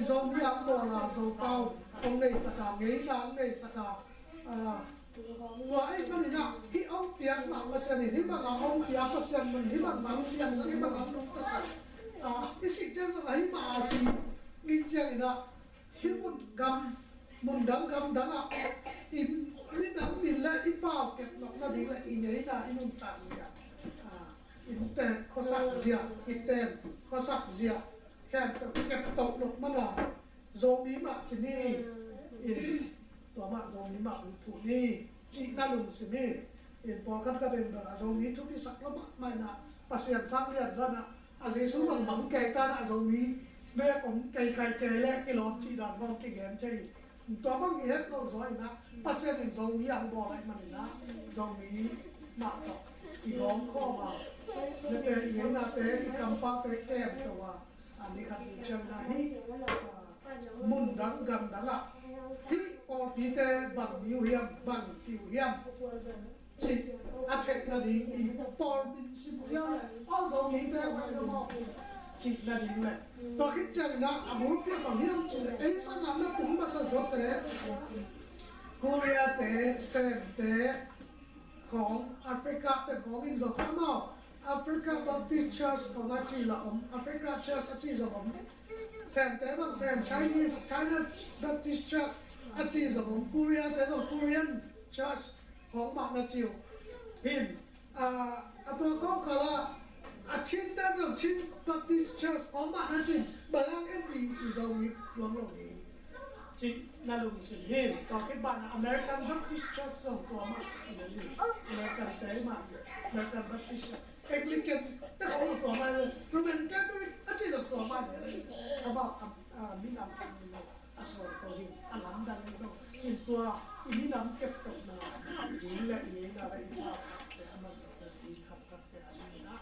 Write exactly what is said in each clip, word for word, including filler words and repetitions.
Zomi ang bawl a, Zopau hong neisak a, ngeina hong neisak a, ah, tua ahih manin ah hih hong piak mah Pasian in, hih bang a hong piak Pasian man, hih bang a hong piaksak, hih bang a hong nungtasak, ah, i sih ciang zong a hih mah a si, i ciangin ah hih mun gam, mun dang gam dang ah i minam min le i pau kep nop nading le i ngeina i nuntak zia, ah, i ten khuasak zia, i ten khuasak zia, khen kep toh nop man a, Zomi mah ci ni, in tua mah Zomi mah hong phu ni, cihna lungsim hi. In pawlkhat ka den bel a Zomi thupisak lo mahmah in ah, Pasian sang lian zan ah, a Jesu bang bang kei tan ah, a Zomi mek om kei khai kei leh kilawm cih dan bang kigen thei. Tua bang i het lo zaw in ah, Pasian in Zomi ang bawl ahih manin ah, Zomi mah tawh i gawm khawm a, nete i ngeinate, i kampate kem to a, a ni khat ni ciang na hi, ah, mun dang gam dang ah hih pawlpite bang ni uh hiam, bang ci uh hiam, cih a theih nading i pawl min sim ziau le, aw Zomite uh a hi lo maw, cih nading le. Tua khit ciangin ah a bulpi ah bang hiam cih leh, ei sang ah na tung masa zawte, Koreate, Semte khawng, Africa te khawng in zong amau Africa Baptist Church khawng a ci la om, Africa Church a ci zong om. Semte bang Sem, Chinese, China Baptist Church a ci zong om. Koreate zong Korean Church khawng mah na ci uh. Hin, ah, a tua kawngkal ah a Chin te zong Chin Baptist Church khawng mah na ci, bang hang em i, i Zomi luang lo ni, cih na lungsim hi. Tua khit banah American Baptist Church zong tua mah hi. American te mah hi. American Baptist Church. Anglican te khawng zong tua mah hi. Roman Catholic a ci zong tua mah hi. Amau, a, a, minam a suan ko hi. A lamdang hi lo. In tua i minam kep tohna ding le i ngeina le i pau khatte a man tohna ding khat khatte a ding ah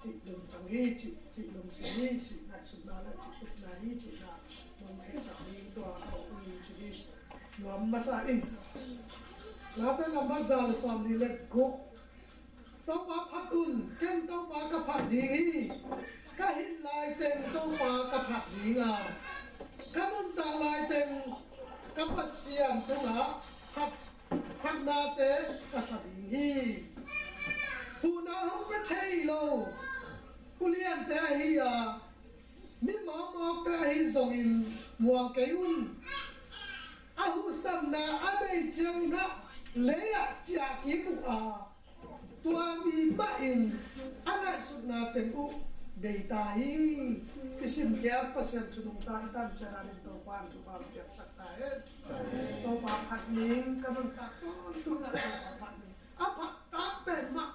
cih lungtang hi, cih, cih lungsim hi, cih ngaihsutna le cih tupna hi, cih na nong theisak ding tua a kong introduce nuam masa in. Late lambat za le sawmnih le guk. Topa phat un, ken Topa ka phat ding hi. Ka hin laiteng Topa ka phat ding a, ka nuntak laiteng ka Pasian tungah phat phatnate ka sa ding hi. Huhna hong pia thei lo uliante ahi a, mi mawkmawkte ahi zongin muang kei un. A huhsakna a bei ciangin ah lei ah ciah kik uh a, tua ni mah in a ngaihsutna teng uh bei ta hi. I simkhiat Pasian thu nungta i tan ciangin Topa in thupha piaksak ta hen. Topa phat ning, ka nuntak tawntung ah Topa phat ning. A phat tak pen mah,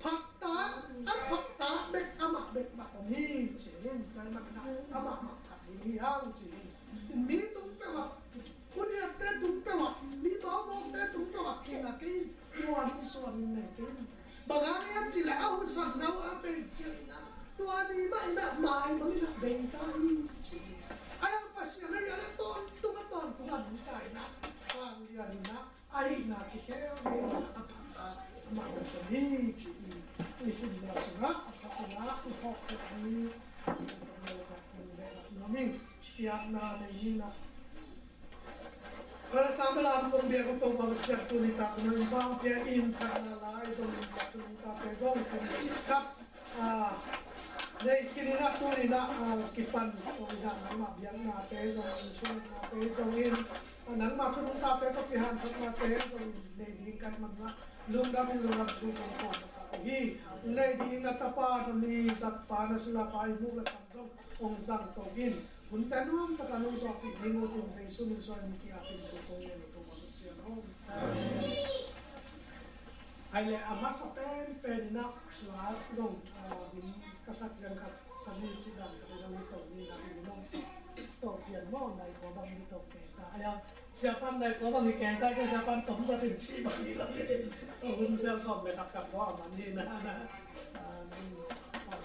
phat tak, a phat tak bek, amah bek mah om hi ci-in, tua ahih manin amah mah phat ning hi hang ci-in. Mi tung peuh ah, uliante tung peuh ah, mi mawkmawkte tung peuh ah, kei na kei muan suan nei kei. Bang hang hiam cih leh a huhsakna uh a bei ciangin ah tua ni mah in ah mai bangin ah bei ta hi ci. Ahi hang Pasian ahi a leh tawntung a tawntung a nungta in ah, vanglian in ah, ahihna kikhel ngei in ah a phat ta, amah bek om hi ci-in i simna sungah a phat in ah i phawk tek hi. Tua bek ah nong beh ah nuam ing. Piakna nei hi in ah. Kala sang bel a kong biak uh Topa Pasian, tuni tak nong pang pia in, phatna lai zong in, ka tuni tak te zong kum cik khat, ah, nei khin in ah, tuni in ah, ah, kipan tawh in ah, nangmah biaknate zong in, thungetnate zong in, ah, nangmah thungetnate tawh kihanthawnate zong in nei ding ka hih manin ah, lungdam in lungdam thu kong ko masa uh hi. Nei ding na tapa, na mi zatpa, na silapa i muh le tam zong hong zang to in, hunte nuam takin hong zawhpih ding uh, tun Jesu min suang in ki-ap in thu kong ngen uh, Topa Pasian aw. Amen. Ahi leh a masa penpen in ah, la zong, ah, hun ka sak ciang khat, sani cih dan khat zong hi to ni, na hun zong to pian maw, nai kua bang hi to kei ta. Ahi a, Siapan nai kua bang hi kei ta, ka Siapan tom sa tin ci bang hi lo. Hun sial sawm le khat khat maw a man hi na, na. Ah, ni, ah, ah,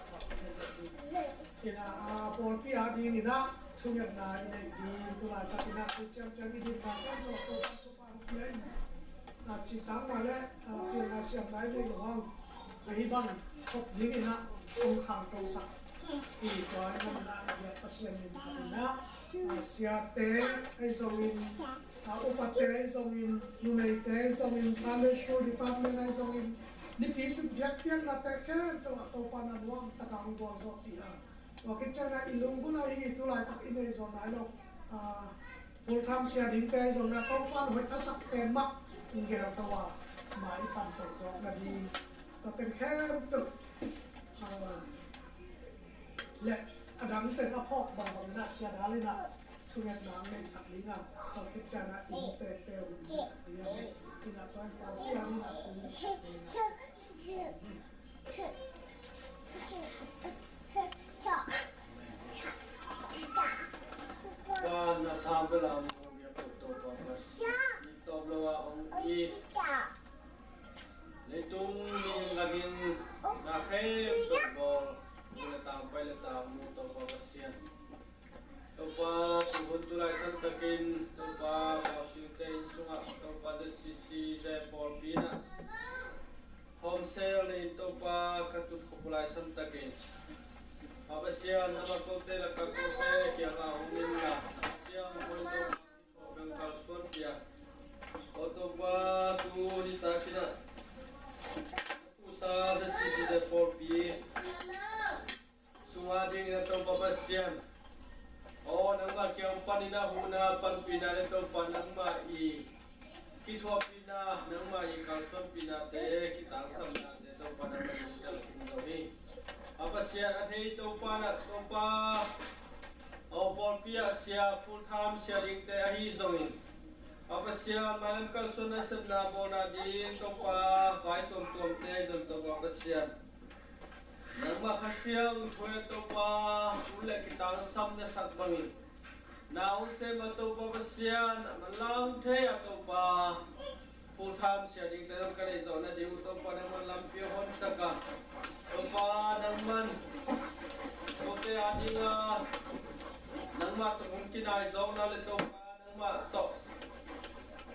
ah, Ina, ah, pawlpi a dingin ah thungetna i neih ding, tulaitak in ah thu ciangciang i dinna kan tawh tawh tawh pia in, ah, cih tang mah leh, ah, pilna siamna i neih loh hang, ahi bang khop dingin ah hong khangtosak. I tua in ah i biak Pasian min khat in ah, Siate ahi zongin, a, upate ahi zongin, numeite ahi zongin, Sunday School Department ahi zongin, nipi sik biakpiaknate khempeuh ah Topa na nuam takin hong guangzawhpih a, tua khit ciangin i lunggulh a, hih tulaitak i neih zawh nai lo, a, full time sia dingte ahi zongin ah Topa in hoih a sak pen mah hong gelto a, mai i pan tawh zawk nading, tua teng khempeuh, a, le a dang teng a phawk bangbang in ah sia dal in ah thungetna hong neihsak ding a, tua khit ciangin ah inntekte hong neihsak ding a, in ah tua in pawlpi ah in ah thu hong neihsak ding a. Pan a sam bel a hong biak Topa Pasian, i tawp lo a hong it, leitung mihing gam in na khempeuh bawl, bu le tang, pai le tang mu Topa Pasian. Topa, tuhun tu laisan takin Topa, Bawsiute inn sungah Topa, ZCC te pawlpi in ah home cell in Topa ka tut khop uh laisan takin, Pa Pasian, amah kote lakah kote kiangah hong in la, Pasian, hong Topa, bang kalsuan pia. Aw Topa, tu nitak in ah pusa ZCC te pawlpi sungah dingin ah Topa Pasian, aw nangmah kiang panin ah huhna, panpihna le Topa nangmah i kithuahpihna, nangmah i kalsuanpihnate, kitangsamnate Topa nangmah in hong telkhin zo hi. Pa Pasian, a thei Topa in ah Topa, aw pawlpi ah sia, full time sia dingte ahi zongin, Pa Pasian, mailam kalsuan nasepna bawlna ding Topa, vai tuamtuamte ahi zong Topa Pasian, nangmah Kha Siangtho in Topa, hun le kitangsam na sak bangin, na hong sem a Topa Pasian, a manlang thei a Topa, full time sia dingte zong ka neih zawh nading uh Topa nangman lampi hong honsak a, Topa nangman kote a ding a, nangmah tawh hong kinai zawkna le Topa nangmah tawh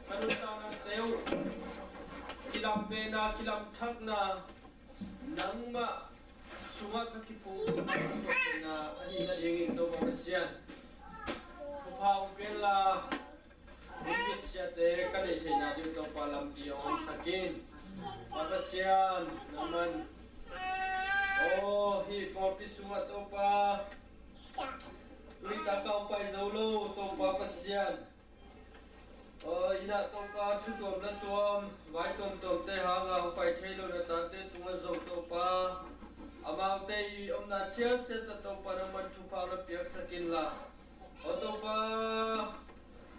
ka nuntaknate uh kilamvena, kilamthakna, nangmah sungah ka kiphungna ahih nadingin Topa Pasian, thupha hong pia inla, hong pia siate ka neih theihna ding Topa lampi hong honsak in. Pa Pasian, nangman, aw hih pawlpi sungah Topa, tuitak a hong pai zo lo Topa Pasian, aw in ah Topa, thu tuam la tuam, vai tuamtuamte hanga hong pai thei lo na tate tungah zong Topa, amaute i omna ciatciat ah Topa nangman thupha hong la piaksak inla, aw Topa,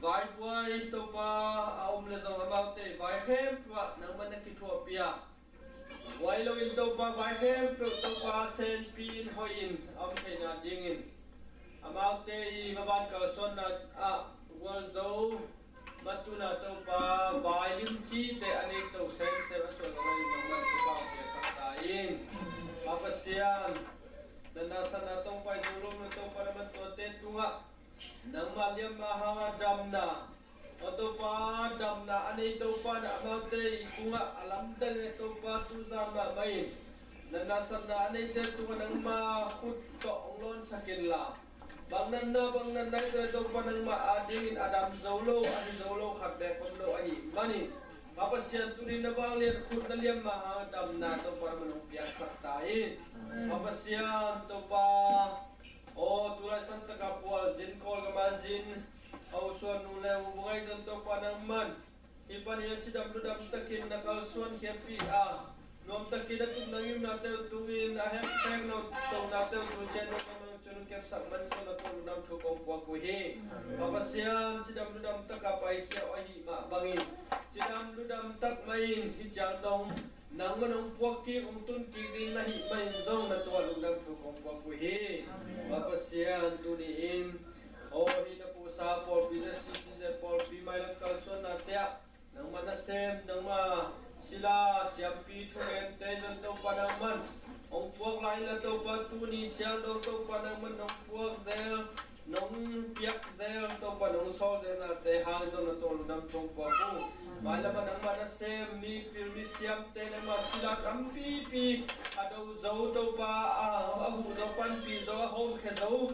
vaibuai Topa a om le zong amaute vai khempeuh ah nangman na kithuahpih a, buai loin Topa vai khempeuh Topa senpi in hoih in a om theihna dingin, amaute i maban kalsuanna ah gualzo matuna Topa vai limcite a neito semsem a suan lo in nangman thupha hong piaksak ta in. Pa Pasian, na nasepna tawh hong pai zo lo na Topa nangman tuate tungah nangmah liamma hanga damna, aw Topa, damna a nei Topa na amaute i tungah a lamdang e Topa, tuzan mahmah in na nasepna a neite tungah nangma khut tawh hong lawnsak inla, bang natna bang natna i tawh Topa nangmah adingin a dam zo lo, a hi zo lo khat beek om lo ahih manin, Pa Pasian, tuni na vanglian khut na liamma hanga damna Topa nangman hong piaksak ta in. Pa Pasian Topa, aw tulai sangtaka pualzin Kawlgama zin a usuan nu le u vangai zon Topa nangman hih panin a cidam ludam takin na kalsuan khiatpih a, nuamtakin a tup na ngimnate uh tungin a hekpek no tonate uh tungin cian nangman cun kepsak man zon na tawh lungdam thu kong puak uh hi. Pa Pasian, cidam ludam taka paikhia uh ahih mah bangin cidam ludam tak mah in hih ciang dong nangman hong puak kik, hong tun kik ding na hih mahin zong na tuah lungdam thu kong puak uh hi. Pa Pasian, tuni in aw hih na puhsa pawlpi le sisite pawlpi mailam kalsuanna te ah nangman na sem, nangma sila siampi thugente zong Topa nangman hong puak lai inla Topa, tuni ciang dong Topa nangman nong puak zel, nong piak zel Topa, nong sawl zelnate hang zong na tuah lungdam thu kong puak uh. Mailam ah nangma na sem mi pil mi siamte nangma sila tampipi a do zo Topa, a, a huh zo, panpih zo, a hawmkhia zo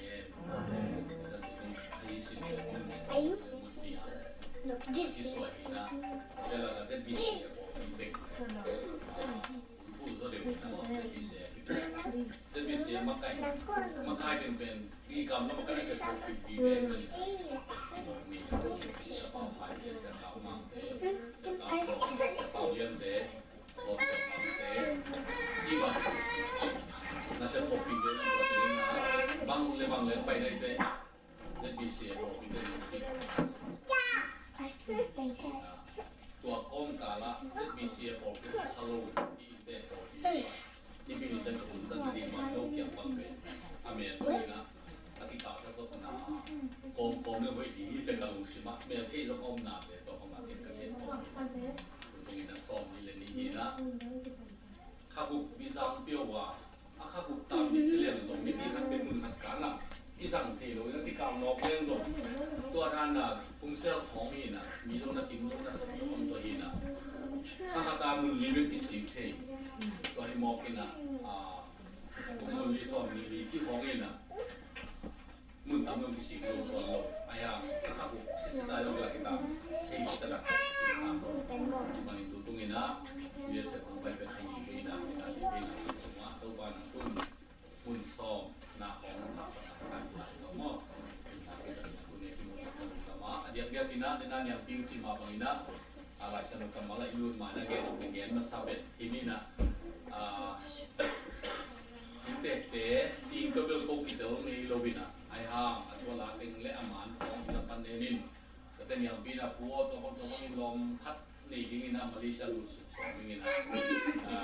Amen. Amen. Zan tuni, hei sin te mun sa, mun ni a. Kisuai hi na, hotel a ka Z B C a ko, in pek. Pu zo deuh na, Z B C a ki pek. Z B C a makai. Makai pen pen, i kam na makai se ko pi pi pen pen. Mi ko pi pi sa pa pai se sa ka mang te. Ka ko, ka ko lian te. Bang le bang le pai dai te. Z B C a pawlpi te nusia. Tua kawmkal ah Z B C a pawlpi a lo i innte pawlpi. Nipi ni ciang ka hun tan ding mah lo kiang bang pen a mel lo in ah a kikah ka zopna kawmkawm le hoih ding hi ciang ka lungsim ah mel thei zong om nate tua kawmah ken ka thei kawm hi. Tung in ah sawm ni le ni hi na. Kha guk mi zang pio a, a kha guk tam ni ci lian zong ni mi khat pen mun khat kan a i zang thei lo in a kikau nawk lian zong. Tua dan a kum sel khawng hi na, mi lo na kim lo na sak lo om tua hi na. Kha khat a mun li bek i sik thei. Tua hi mawk in a, a, kum mun li sawm ni li ci khawng hi na. Mun tam lo kisik lo suan lo. Aya, a kha guk sisita lo la kita. Hei, kita na. Manin tu tung ina, U S A kong pai pen hai ni ina, ina ni ina, suma, to ba na kun, kun som, na kong na sa na ka ina, to mo. Ina kita na kun ne ki mo na kun kama. Adiak diak ina, ina niang ping ci ma bang ina. A Lai Siangtho kammal ah i lut ma na gen, na gen masa bet hi ni na. A, i tekte singkabel ko kitel ngei lo in a, ai hang a tual a teng le a man khawng i la pan den in. Ka te niang pi na pu aw tua khawng tua bang in lawm khat nei ding in a Malaysia lut suk sawm ding in a. A,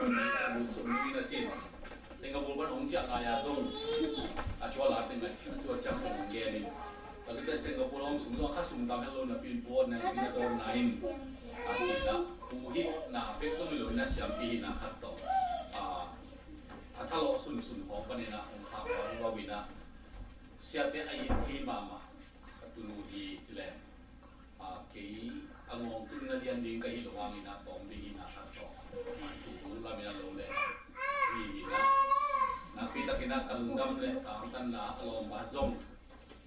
Malaysia lut suk ding in a cin. Singapore pan hong ciah lai-a zong a cua la teng a cua ciang teng hong gen in. Ka zute Singapore hong sung zong a kha sung tam hen lo napi in puan na in a dawn na in. A cih na pu hi na pek zong hi lo na siampi hi na khat tawh. A, a thalawh sunsun hong pan in a hong khak hong vau in a. Siate a it thei mahmah ka tunu hi ci leng. A, kei a ngawng tun na lian ding ka hi lo hangin a tawm ding hi na khat tawh. A, tu tu lam in a lo le. Hi hi na. Nakpi takin a ka lungdam le ka angtanna a lawm ba zong.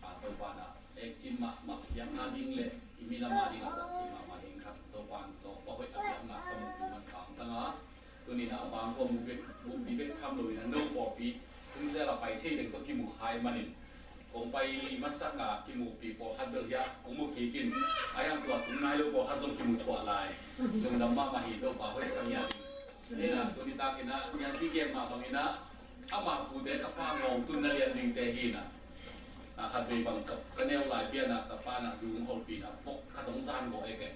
A, Topa na. Ek cin mah mah biakna ding le. I mi na ma ding a zat cin mah mah ding khat. Topa na. Topa hoih a biakna ka muk ding man ka angtang a. Tuni-in a bang khua mu bek, mu bek tham lo-in a no pawlpi tung sel a pai thei ding tawh kimu hai manin, kong pai masak a kimupi pawlkhat bel hiah kong mu kik in. A hiang tua tung nai lo pawlkhat zong kimu thuah lai. Lungdam mahmah hi, Topa hoih sa ngiat. Ina tuni takin a niangpi gen mah bangin a, ama pute ka pa ngawng tun na lian dingte hi na. A khat vei bang ka, ka neu lai pian a ka pa na dung holpi na vok khat hong zan vok e ke.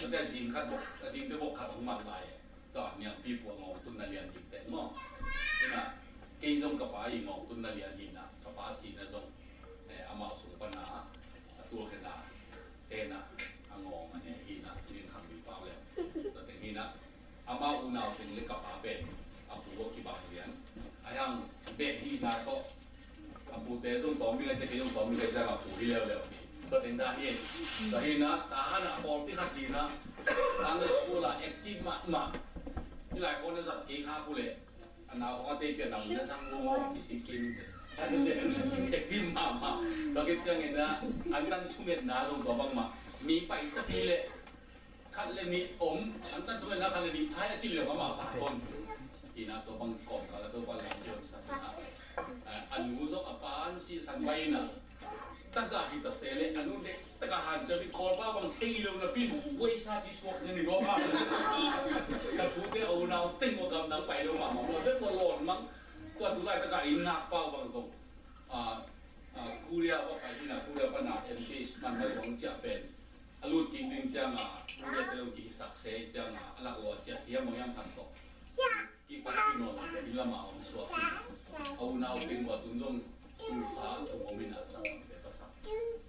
Ka zing khat vok, ka zingte vok khat hong mat lai e. Tua niangpi pua ngawng tun na lian dingte maw. Ina kei zong ka pa i ngawng tun na lian hi na, ka pa sihna zong, eh, amau sung pan a, a tul khen a, ten a, a ngawng a ne hi na, tuni khang mi pau le. Tua teng hi na, ama unau teng le ka pa pen a pu a kibang lian. A hiang beh hihna tawh a pute zong tawm bing a, cia kei zong tawm bing a, cia a pu hi leuleu hi. Tua teng dan hi. Tua hi na, ta han a pawlpi khat hi na, Sunday school a active mahmah. Hi lai khaw na zat kei kha pu le, a nau khaw a tei pian a na zang lo maw, i si kei. Active mahmah. Tua kei ciangin na, an tan thumetna zong tua bang mah. Mi pai ta pi le, khat le nih om, an tan thumetna khat le nih phai a ci liam amah pah kon. Ina tua bang kawm kal a Topa lam ci on sak ina. A nu zong a pa an sih san bai ina. Taka hi ta se le a nu dek taka han ciam i Kawlpau bang thei lo na pin. Weisa pi suak na ni gawp a. Ka tute a unau teng ua gamdang pai lo mahmah ua bek ua lawn mang. Tua tulai taka inn ngak pau bang zong. A, a, Korea va pai ina, Korea pana M P man bai bang ciah pen. A lut kik ding cianga, ute te lo kihisak se cianga, a lak lo a ciat hiam maw hiam khat tawh. Kik pa kik nawn lo, inn lama om suak in. A unau ping ua tun zong tulsa, tung om ina sak lam te pasak.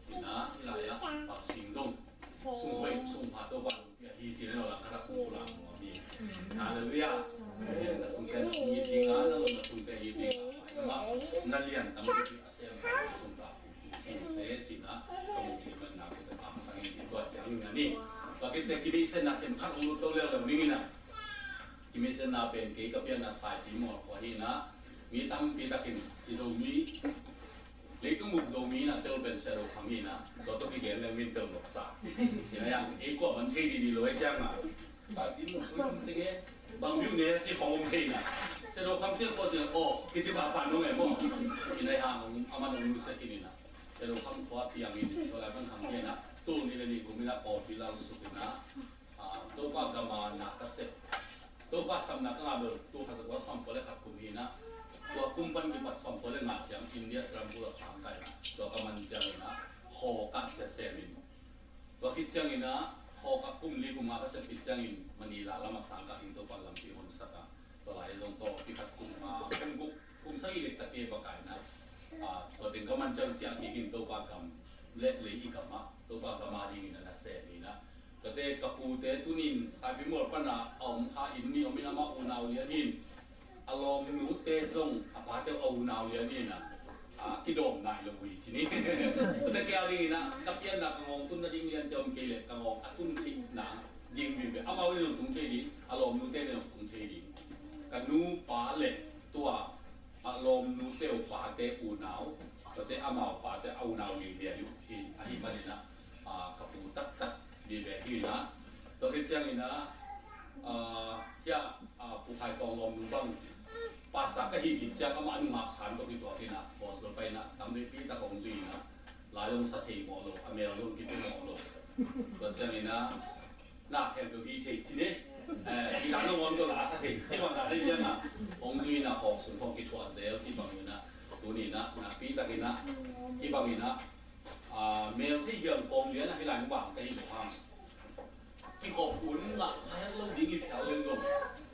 Ina, i lai a, pa sing zong. Sung hoih, sung pha to pa lungpi a hi ci na lo lang khat a kung kula kung om hi. Hallelujah. Na sung te hi ding a, na lo na sung te hi ding a. Na lian tam a sem ka sung ta. Te cina ka mu ci man na ku te pa sang in ci tua ciang in a ni. Tua kei te ki bi sen na kem khat ulu to leo leo ning in a. Ki bi sen na pen kei ka pian na sai ti mo ko hi na. Mi tampi takin i Zomi leitung buk Zomi na tel pen sero kham hi na. Tua to ki gen leng min tel nok sa. Cina yang ei kua man thei di di lo ei ciang a. Ka ti mu ku lam te nge. Bang biu ne ci khong om thei na. Sero kham te ko cina o ki ci ba pa nong e mo. Cina yang aman ong lu sa ki ni na. Sero kham khua piang in, tua lai pan kham piang na. Tu ni le ni kum ina ko pi lau su pi na. A, Topa gama na ka sep. Topa samna ka ngah bel, tu khat zakua sawm kua le khat kum hi na. Tua kum pan kipat sawm kua le nga ciang India Sri Lanka sang kai na. Tua ka man ciang ina, khaw ka sia sem in. Tua khit ciang ina, khaw ka kum li kum nga ka sep khit ciang in, Manila lama sang ka in Topa lampi hon sak a. Tua lai zong tawh, pi khat kum, ah, kum guk, kum sagih lek ta kei bakaina. Ah, tua teng ka man ciang ciah kik in Topa gam, leh lei i gam ah, Topa gam a ding in a na sem in a. Tua te ka pute tunin, Saipimual pan a, a om kha in mi om in amah unau lian in. A lawmnute zong, a pate a unau lian in a. Ah, kidawm nai lo ui ci ni. Tua te kei a ding in a, ka pianna ka ngawng tun na ding lian te om kei leh, ka ngawng a tun thei na. Ding vive. Amau le nong tung thei ding, a lawmnute le nong tung thei ding. Ka nu pa le tua a lawmnute uh pate unau, tua te amau pate a unau ding lian uh hi, ahi manin a, a, ka pu taktak vive hi na. Tua khit ciangin a, a, hia, a, Pu Khai Tawng lawmnu bang, pastor ka hih khit ciang amah nungak san tua kituak in a, gospel pai in a, tam veipi tak hong zui in a, lai zong sa thei mawh lo, a mel zong kipu mawh lo. Tua ciangin a, na khempeuh hi thei ci ni. Eh, hi dan lo ngawm tawh la sa thei ci bang dan hi ciang a, hong zui in a, hawk sung hong kithuah zel ci bangin a, tuni in a, nakpi takin a, hi bangin a, ah, mel thei hiam kawm lian a hi lai bang ka hi lo hang. Kikhop hun ngah phai lo ding i phial lem zong.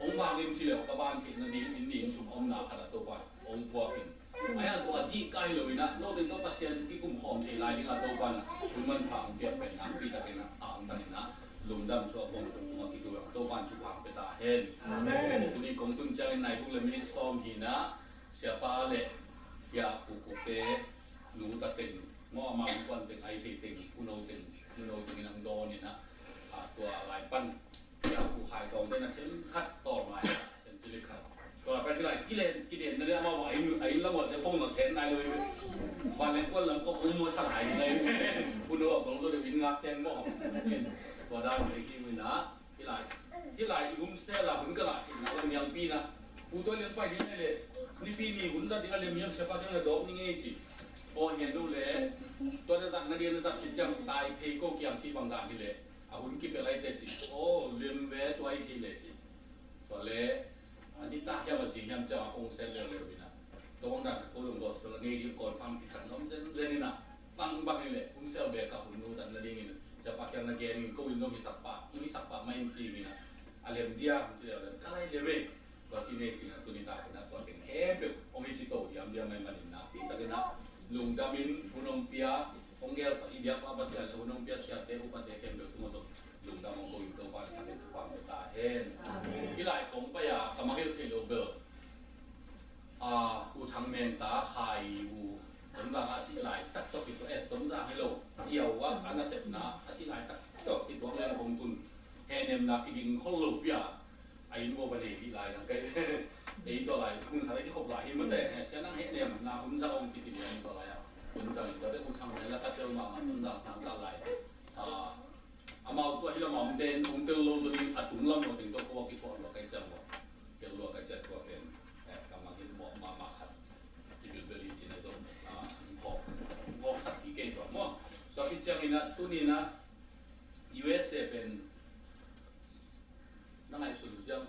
Hong vang in ci leh ka ban theihna ding in ni in thum omna khat a Topa hong puak in. Ahi hang tua cih kai lo in a, note tawh Pasian kikum khawm thei lai ding a Topa in a, hun manpha hong piak pen nakpi takin a, a hong tan in a, lungdam thu a kong tung tungah kitu a Topa in thupha hong pia ta hen. Amen. Tuni kong tun ciangin nai buk le minit sawm hi in a, siapa le pia pukukte, nu ta teng, maw ama kuan teng, ai thei teng, uno teng, uno teng in ang dawn in a, a, tua lai pan, tua Pu Khai Tawng te na themkhat tawm lai, ten ci le khat. Tua lai pan hi lai, kilen, kiden na le amau a inn, a inn lam a te phone na sen nai lo hi. Van le kuan lam ko ung mo sa lai lai. Uno a kong zo de inn ngak ten mo. Tua dan le ki mu na. Hi lai, Hih lai i hun sel a hun ka ngah theihna lam hiangpi na. Pu Tua Lian pai ding le, nipi ni hun zat ding a lem hiang siapa kiang na dawk ning ei ci. Aw, hian lo le, tua na zat na ding na zat khit ciang tai phei ko kiang ci bang dan hi le, a hun kipia lai te ci. Aw, lem ve tua i ci le ci. Tua le, a ni ta hiam a zing hiam ciang a kong sel leuleu ina. Tua bang dan ka ko lung gospel a ngei ding confirm kikhat nom zen zen ina. Bang bang hi le, hun sel ve ka hun nu zat na ding ina. Siapa kiang na gen in ko in zong hi sak pa, hi sak pa mai in ci ina. A lem dia, hun ci leuleu, ka lai lem e. Tua ci nei cin a tuni ta khin a tua teng khempeuh hong hi ci to diamdiam mai manin nakpi takin a lungdamin hun hong pia, hong gelsak i biakpa Pasian le hun hong pia siate upate khempeuh tungah zong lungdam hong ko in Topa in a thakin thupha hong pia ta hen. Amen. Hih lai kong pai a ka mangngilh theih loh bel a, U Thang Meng ta Khai U Tonzang a sih laitak tawh kituak, eh, Tonzang hi lo, Ziau ah a nasepna a sih laitak tawh kituak leng hong tun hehnemna kiging khol lo pia. A inn bawh va nei dih lai dang kai. Ei tua lai hun khat a kikhop lai hi mate. Sia nang hehnemna hun zang hong kici lian tua lai a hun zang in tua te hun sang lai la ka tel mahmah hun zang sang ta lai. Amau tua hi lam a om ten hong tel lo zong in a tung lam lo teng tua ko a kithuah lua kai ciang ua. Tel lua kai ciang tua pen ka mangngilh mawh mahmah khat kibilbel hi cin a zong hong phawk sak hi kei tua maw. Tua hi ciangin a tuni in a U S A pen na ngaihsun uh ciang,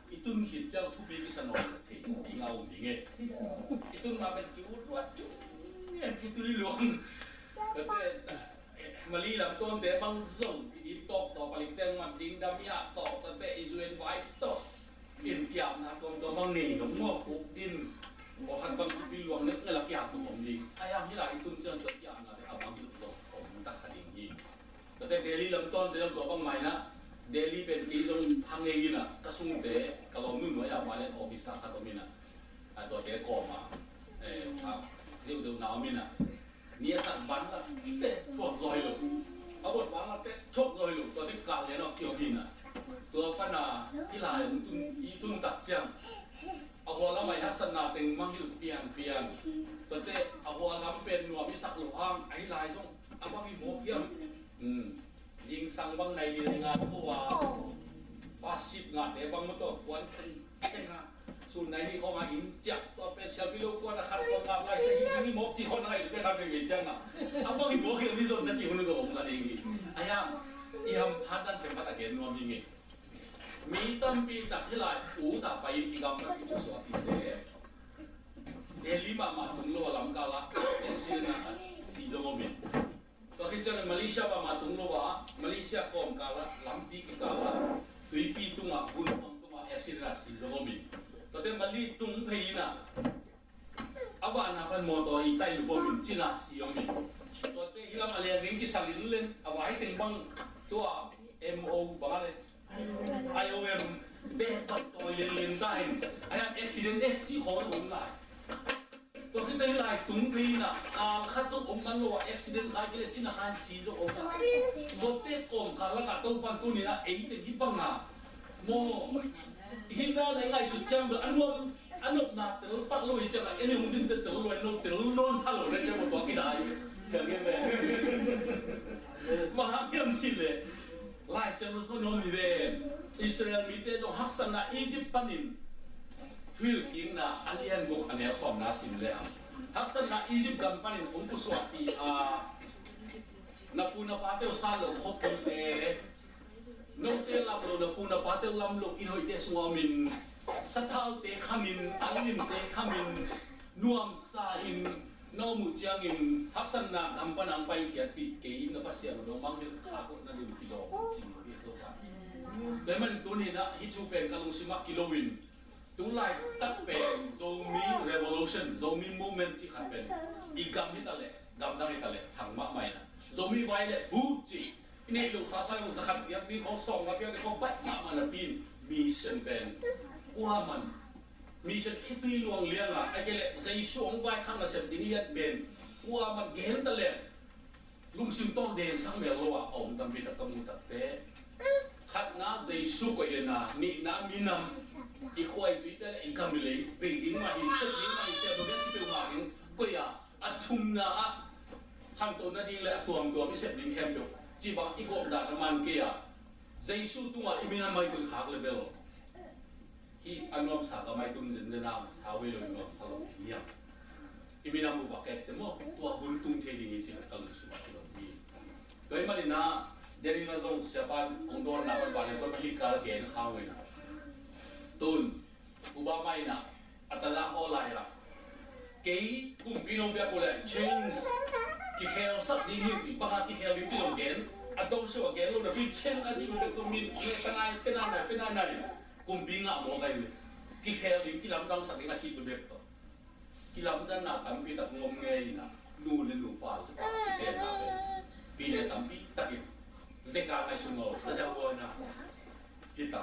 i tun khit ciang thupi kisa nawn thei ding a om ding e. I tun ma pen ki ut luat cung ngen ki tui luang. Kate Mali lam tuamte bang zong i din tawk tawk palik teng man ding dam iah tawk kate i zuen vai tawk. In kiamna tuamtuam bang nei nong maw kuk din. Kawlkhat bang thupi luang nek ngela kiam zong om ding. A iang hi la i tun ciang tua kiamnate a bang hi zong om tak kha ding hi. Tate Delhi lam tawnte lam tua bang mai na Delhi pen kei zong hang ngei ina ka sungte ka lawm nunnuai a violent officer khat om ina a tuate kawma a ziuziu na om ina ni a sat ban la te thuak zaw hi lo a buat ban la te thuak zaw hi lo tuate kal lian awk ki om ina tua pana i lai i tun tak ciang a hua lam a i haksatna teng mangngilh pianpian tuate a hua lam pen nuam i sak lo hang a hi lai zong a bang i mawk hiam. Zingsang bang nai li nai nga tho a pasip ngate bang maw tawh puan ceng a sun nai ni khawng a in ciah tua pen sialpi lo puan a khat tua ngap lai sa hi ni mawk ci khawng a ngai te khat veve ciang a a bang i mawk hi a mi zon na ci hun zong om ka ding hi. A hiam i hamphat dan cem khat a gen nuam hi nge. Mi tampi tak hi lai u ta pai in i gam na ki suak i te Delhi mahmah tung lo a lam kal a accident a si zong om in. Tua khit ciangin Malaysia mahmah tung lo a Malaysia kawmkal ah lampi kikal ah tuipi tungah gun hong tungah accident ah si zong om in. Tuate Mali tung phei in ah a vana pan mawtaw i tai lupom in cina si om in. Tuate hilam a lian ding kisal in len a vai teng bang tua M O bang a le I O M bek bang tawi lianlian ta in a hian accident eh cih khawng a om lai. Tua khit teh hi lai tung phei in ah kal khat zong om man lo ah accident khai kei leh cina khan si zong om lai. Tuate kawmkal lakah Topan tuni in ah eite hi bang a maw hi na nai ngaihsut ciang bel a nuam a nopna tel pak lo hi ciang ah en hong zin te tel lo en lo tel nawn pha lo na ciang maw tua kidai. Ciang ngen ve. Bang hang hiam cih leh Lai Siangtho sung nuam hi ve. Israel mite zong haksatna Egypt panin thuhilhkikna a lian guk a neu sawmna sim le hang haksatna Egypt gam panin hong pusuahpih a na pu na pate uh sa lo khop te note lam lo na pu na pate uh lam lo inn hoihte sungah om in sathaute khamin a limte khamin nuamsa in na om uh ciangin haksatna gam pan ang paikhiatpih kei na Pasian uh dong mangngilh khak uh na lim kidawm uh cing uh hi a tua ka. Tua hi manin tuni in ah hih thu pen ka lungsim ah kilo in tu laitak pen Zomi Revolution, Zomi Movement cih khat pen i gam hi ta leh gam dang hi ta leh thang mahmah in ah Zomi vai le hu cih i neih loh sasa i zakhat piak ding khawng sawm nga piak ding khawng baih mahmah napi in mission pen kuaman mission khitui luang lianga a kei leh Jesu hong vaikhak nasep ding lian pen kuaman gen ta leng lungsim tawng dengsak mel lo a a om tampi tak ka mu takte khatna Jesu koih le na nihna minam i khuaitui te le i gam i lei vei ding mah hi sep ding mah hi sep lo ding ci peuhmah ding koih a a thumna ah khantoh nading le a tuamtuam i sep ding khempeuh cih bang i gawh dan a man kei a Jesu tungah i minam a i koih khak le bel, hih a nuamsa gam a i tun zenzen a, sa vei lo i nuamsa lo hi hiam? I minam uh bak et te maw, tua hun tung thei ding hi ci ka lungsim ah kilawm hi. Tua ahih manin ah, Daniel in zong siapa in hong dawnna pan, Daniel pan hih kal gen khak uh hi na. Tun Obama in ah, a tala haw lai ah, kei kumpi nong piak uh leh chains kikhelsak ding hi ci, bang a kikhel ding ci lo gen, a dong sio a gen lo napi, chain a cih bek tawh min, ne, ka nai, pe nai nai, pe nai nai, kumpi ngah mawk ahi ve. Kikhel ding, kilamdangsak ding a cih bek tawh. Kilamdanna tampi tak ngom ngei in ah, nu le nu, pa le pa, kitenna pen, pi le tampi takin zeka ngaihsun lo, a zia buaina hi ta.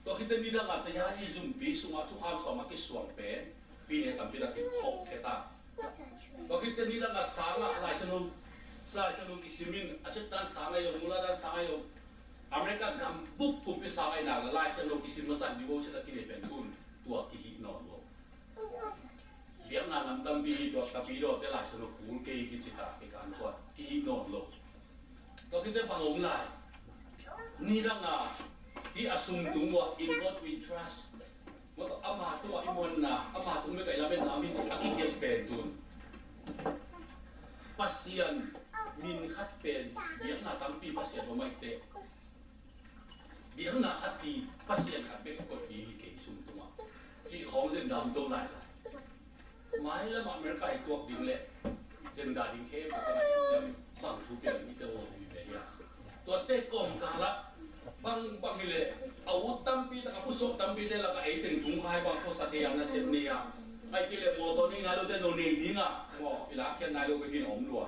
Tua khit teh nidang a taya i zumpi sungah thukham sawm a kisuang pen, pi le tampi takin khawk khia ta. Tua khit teh nidang a sang a Lai Siangtho, Lai Siangtho kisim in, a chet dan sang a i om, mula dan sang a i om, America gam bup kumpi sang a i nak leh Lai Siangtho kisim masa in devotion a kinei pen tun tua kihih nawn lo. Biakna nam tampi hi, tua Kapidawte Lai Siangtho kul kei kici ta, kei kan tua kihih nawn lo. Tua khit teh bang om lai? Nidang a, hih a sum tung uh ah, "In God We Trust." Mawtaw, ama tungah i muanna, ama tung bek a i lametna om hi ci a kigelh pen tun, Pasian min khat pen, biakna tampi Pasian om ahih teh, biakna khat hi, Pasian khat bek koih hi, hi kei sum tungah, cih khawng zen dam to lai lai. Mailam ah America i tuak ding leh zen da ding khempeuh ka ngaihsut ciangin bang thu piang i tel lo hi ve hia? Tuate kawmkal ah bang, bang hi leh, a ut tampi tak, a khutsuak tampite lakah ei teng tung kha hi, bang khuasa thei a, nasep nei a, ahih kei leh mawtaw nei nai lote, no nei ding a, maw, i lakkhiat nai lo bek hi na om lua.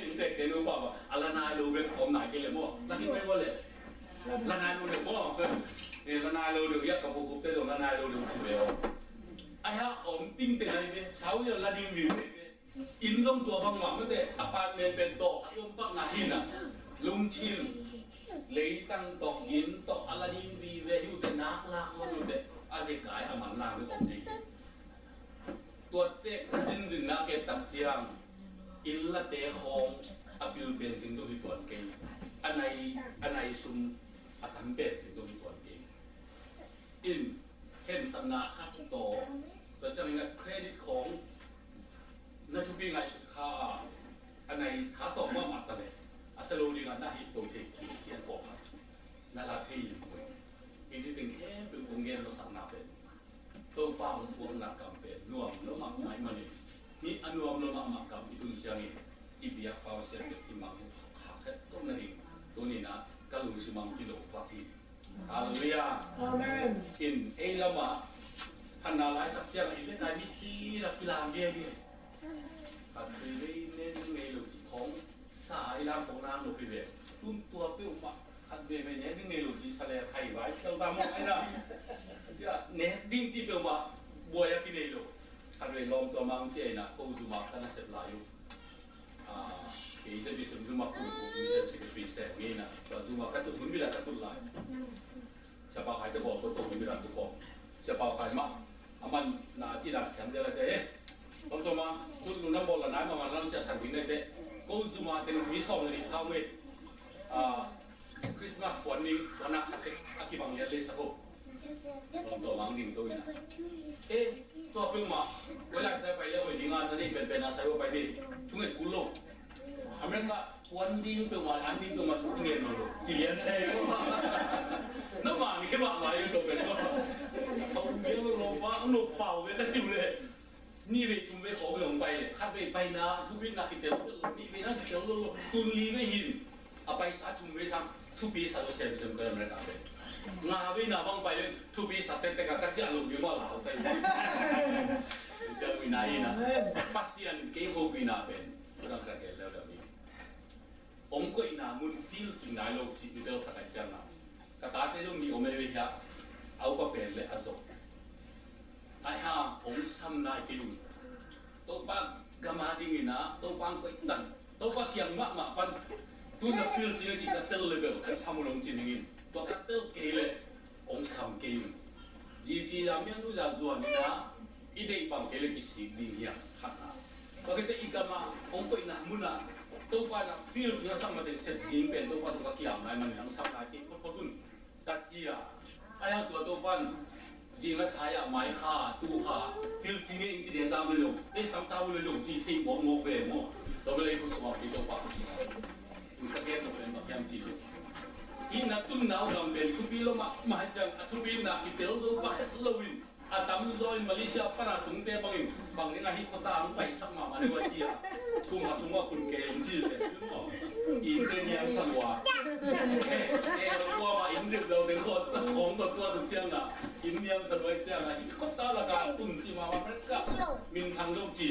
Inntekte nupa bang a la nai lo bek om nai kei leh, maw, la khin mai maw leh, la nai lo deuh maw. Eh, la nai lo deuh, ia ka pukupte zong la nai lo deuh ci ve aw. Ahi a om ting teng ahi ve, sau ia la ding vive ve. Inn zong tua bangmah mate, apartment pen tawh a i om pakna hi na. Lungthin, leitang tawh, inn tawh a la ding vive hi uh teh, nak lak lo uh teh, a zekai a man lang deuh om ding. Tuate zinzinna ke tak ciang, inn late khawng a pil pen ding deuh hi tuan kei. A nai, a nai sum a tam pen ding deuh hi tuan kei. In, khensatna khat tawh, tua ciangin a credit khawng na thupi ngaihsut kha a, a nai tha tawh mahmah ta leh, a sa lo ding a na hih to thei kik khian kawk khat na la thei in, inn i teng khempeuh kong gen masakna pen, Topa hong puakna kam pen nuam lo mahmah ahih manin, hih a nuam lo mahmah kam i tun ciangin i biakpa Pasian tawh i mangngilh khak het to nading tuni-in ah ka lungsim ah kilo vak hi. Halleluiah. Amen. In, ei lamah phatna laisak ciangah i vekai mi sila kilam biakbiak. Khat vei vei nek ding ngei lo cih khawng sa i lam khawng nang lo pi ve. Tun tua peuhmah khat vei vei nek ding ngei lo cih sa le khai vai tel ta mawk ai na. Tia nek ding cih peuhmah buai a kinei lo. Khat vei lawm tua mang ci ai na, ko zuma ka nasep lai uh. Ah, kei te pi sem zuma kum kum mission secretary sem ngei na. Tua zuma ka tut hun bila ka tut lai. Siapa Khai te bawl to to hun bila tu ko. Siapa Khai mah a man na ci dan siam dia la te. Tua tua ma tut lu na bawl la nai ma ma lam cia san ding nai te. Ko zuma te mi sawm ni khau ngei. Ah, Christmas puan ni tua na khat te a kibang lian le sa ko. Tua tua mang ding to ina. Eh, tua peuhmah, koi lai sa pai le koi ding a na nei penpen a sa pai ni. Thunget kul lo. America puan ding peuhmah, an ding peuhmah thu ngen lo lo. Ci lian sa lo. Na mang ni ke mah mai to pen ko. Kau ngen lo lo pa, no pau ve ka tiu le. Nih vei thum vei khawng vei hong pai le, khat vei paina thupitna kitel lo, nih vei nang kitel lo lo, tun li vei hin a paisa thum vei sang thupi sa lo semsem ka lam rek a pen. Nga vei na bang pai le thupi sa tektek a ka ciah lo ding mah lau kai. Ciang ui na hi na. Pasian kei hopihna pen, ko dang ka tel leuleu hi. Hong koihna mun tilcing nai lo cih mi telsak ai ciangin, ka tate zong nih om ei ve hia, a upa pen le a zong. Ai hang hong sam nai kei un. Topa gam a dingin ah, Topa hong koih tan. Topa kiang mahmah pan. Tu na tilcing a cih ka tel le bel, ka sam un hong ci ning in. Tua ka tel kei leh hong sam kei un. Zi ci za mian nu za zuan in ah, i deih bang kei leh kisik ding hiam, khatna. Tua kei te i gam ah hong koihna mun ah Topa in a feel cih a sang mateng sep ding pen Topa tawh ka kiam lai manin a sang lai kei photphot un ka ci a. Ahi hang tua Topa in zing a thai ah mai kha, tu kha, feel cih nge ing ci den dam le zong, ei sam ta uh le zong ci thei mawkmawk ve maw. Tua bel ei khut sungah pi Topa. Ka gen lo pen bang hiam cih leh, hih na tunna uh gam pen thupi lo mahmah hi ciang a thupina kitel zo pakhat loin a tamzaw in Malaysia pana tungte bangin bang ding a hih khuata hong paisak mahmah ding uh a ci a. Kum a sungah kun kei hong ci leh, innte niamsa lua. Eh, eh, kuamah inn zep lo teng khawng tawh tua tuk ciang a, inn niamsa lua ciang a, hih khuata lakah tun ci mahmah, minthang zong ci.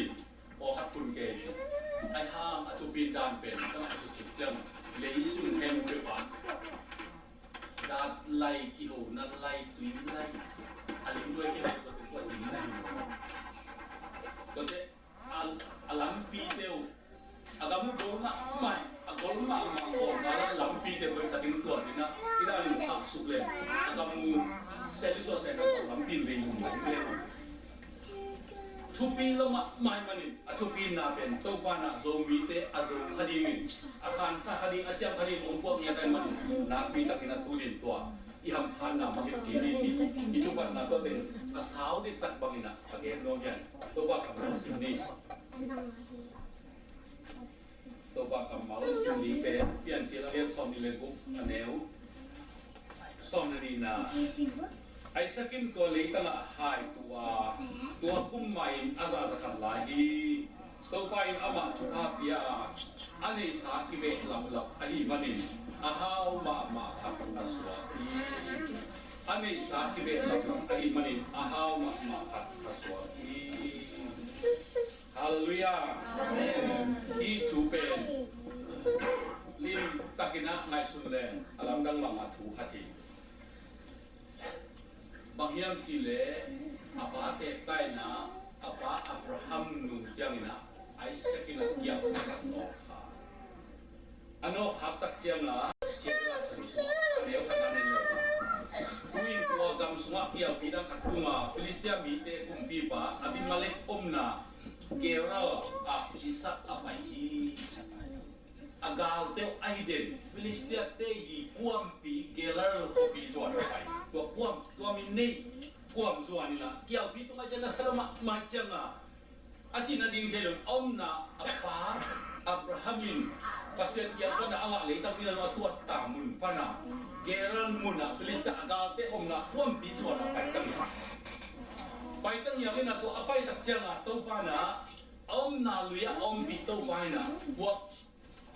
Aw khat kun kei. Ahi hang a thupi dan pen ka ngaihsut suk ciang, lei sung khempeuh ah dat lai, kihona lai, tui lai, a limduai kihona lai, tua ding lai. Tua teh a, a lampite uh a gam uh gol mahmah, a gol mahmah, aw, a lampite uh takin tua ding a, i dan in khak suk le a gam uh seli suah seh, a lampi in vei nung lai. Thupi lo mahmah ahih manin a thupina pen Topa in a Zomite a zo kha dingin, a khansa kha ding, a ciam kha dingin hong puak ngiat ahih manin nakpi takin a tu ding tua i hamphatna mangngilh kei ni ci. I thupatna tua teng a sau diktak bangin a gen nuam hi. Topa kammal sim ni. Topa kammal sim ni pen Piancil a lian sawmnih le guk, a neu sawm le nihna. Isaac in tua leitang ah hai tu a, tua kum mah in a zah za khat lai hi. Topa in amah thupha pia a, a neihsa kibehlaplap ahih manin a hau mahmah khat a suak hi. A neihsa kibehlaplap ahih manin a hau mahmah khat a suak hi. Halleluiah. Amen. Hih thu pen limtakin a ngaihsun leng a lamdang mahmah thu khat hi. Bang hiam cih leh a pa tehta in a, a pa Abraham nung ciangin a, Isaac in a kiam a nawk kha. A nawk khak tak ciang a, a neu khat a nen lo. Tu-in tua gam sungah kialpi dang khat tung a, Filistia mite kumpipa Abimelek omna Gerar ah Isaac a pai hi. A galte uh a hi den, Filistiate hi kuampi Gerar khuapi zuan a pai. Tua kuam, tua min nei kuam zuan in a, kialpi tung a ciang a sa lo mahmah ciang a, a cihna ding thei lo, a omna a pa Abraham in Pasian kiang pan a ngah leitang ni lo a tuatta mun pan a, Gerar mun a Filistia a galte omna kuampi zuan a pai tang hi. Pai tang hi a, tua a pai tak ciang a Topa in a, a omna lui ah a ompih Topa in a, tua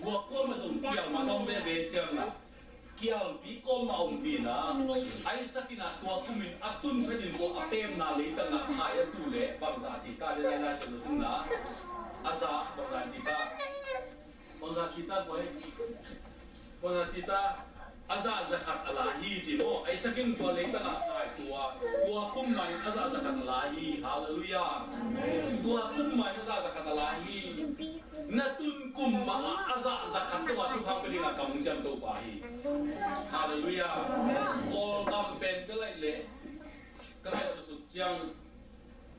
tua kuamah zong kial mah a om veve ciang a, kialpi kuamah a ompih in a, Isaac in a tua kum in a tun phet in tua a pemna leitang ah hai a tu leh bangzah ci ta, dei lai lai sian lo tun a, a zah bangzah ci ta, bangzah ci ta, boi, bangzah ci ta. A zah za khat a la hi ci maw. Isaac in tua leitang ah hai tu a, tua kum mah in a zah za khat a la hi. Halleluiah. Tua kum mah in a zah za khat a la hi. Na tun kum mah ah a zah za khat tawh a thupha pia ding a kam hong ciam Topa hi. Halleluiah. Kawlgam pen ka laih leh, ka laih suksuk ciang